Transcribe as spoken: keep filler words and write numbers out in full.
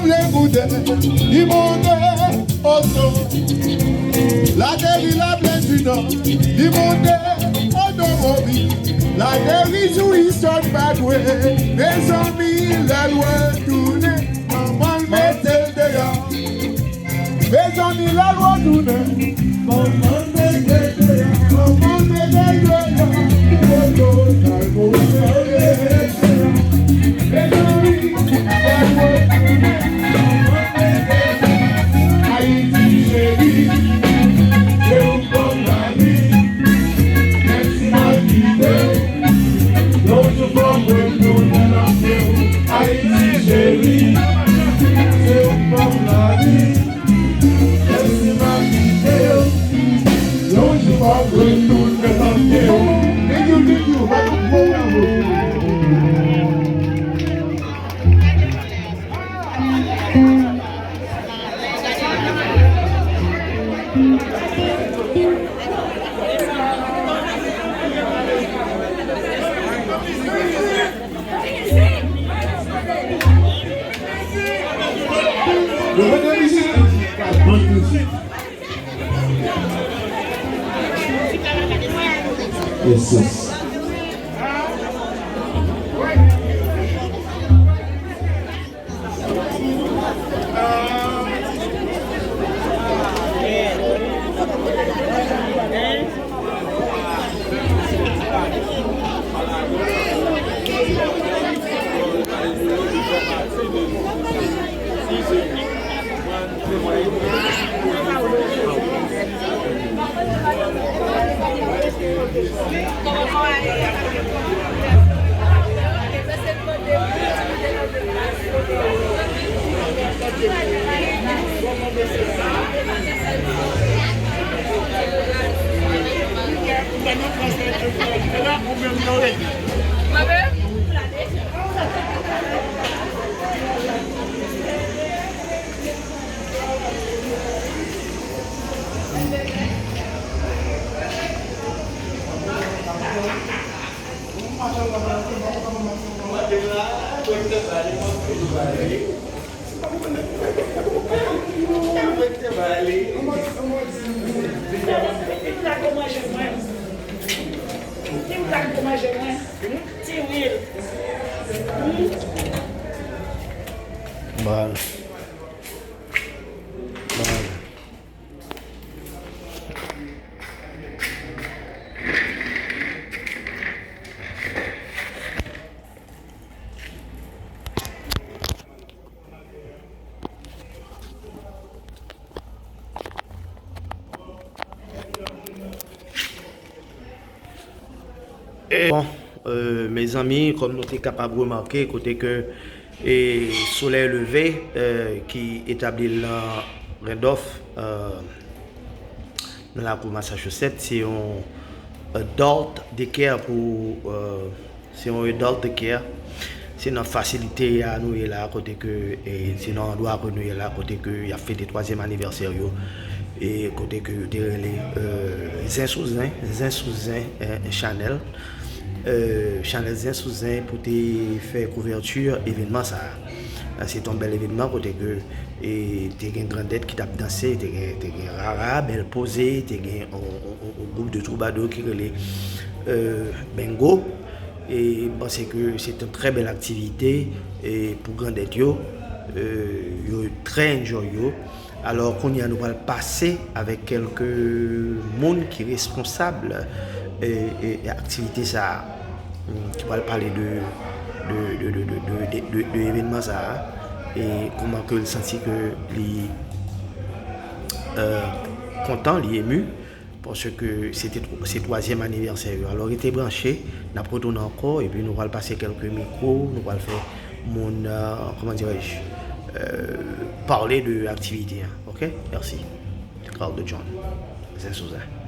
Legouden, li monte oto. Lateri Laplèn di Nò, li monte otomobil. Lateri sou Eastern Parkway. Mezanmi, lè l retounen, manman l mete l deyò. Mezanmi, lè l retounen, manman l mete l deyò. Manman l mete l deyò. Oto, kay monte. Ayiti cheri, se ou k ban m lavi. Menm si m al kite w, yon jou fò m retounen nan pye w. Ayiti cheri, se ou k ban m lavi. Menm si m al kite w, yon jou fò m retounen nan pye w. Thank you, thank you. Bay yon bon bravo. Yo mete mizik, ka bon mizik. Yes, yes. Bal. Bal. Bon, euh, mezanmi, kòm nou te kapab remake, kote ke, e, Solèy Leve, euh, ki etabli l nan Randolph, euh, nan lakou Massachusetts, se yon adult daycare pou, euh, se yon adult daycare. Se nan fasilite a nou ye la, kote ke, e, se nan andwa ke nou ye la, kote ke y ap fete twazyèm anivèsè yo, e kote ke yo te rele, euh, Zen sou Zen, Zen sou Zen, euh, Chanèl. Euh, Chanèl Zen sou Zen pou te fè kouvèti evènman sa a. Se te yon bèl evènman kote ke, e, te gen grandèt ki t ap danse, te gen, te gen Rara, Bèl Poze, te gen yon, yon, yon, yon gwoup de twoubadou ki rele, euh, Bengo. E m panse ke se te yon trè bèl aktivite, e, pou grandèt yo, euh, yo trè enjoy yo. Alò, kounye a, nou pral pase avèk kèlke moun ki responsab, e, e, e aktivite sa a, mm, ki pral pale de, de, de evènman sa a, e kòman ke l santi ke li, euh, kontan, li emu, paske se te tw-, se twazyèm anivèsè yo. Alò, rete branche, n ap retounen ankò, epi nou pral pase kèlke mikwo, nou pral fè moun, euh, comment dirais-je, euh, pale de aktivite a. Ok? Mèsi. Carl de John. Zen sou Zen.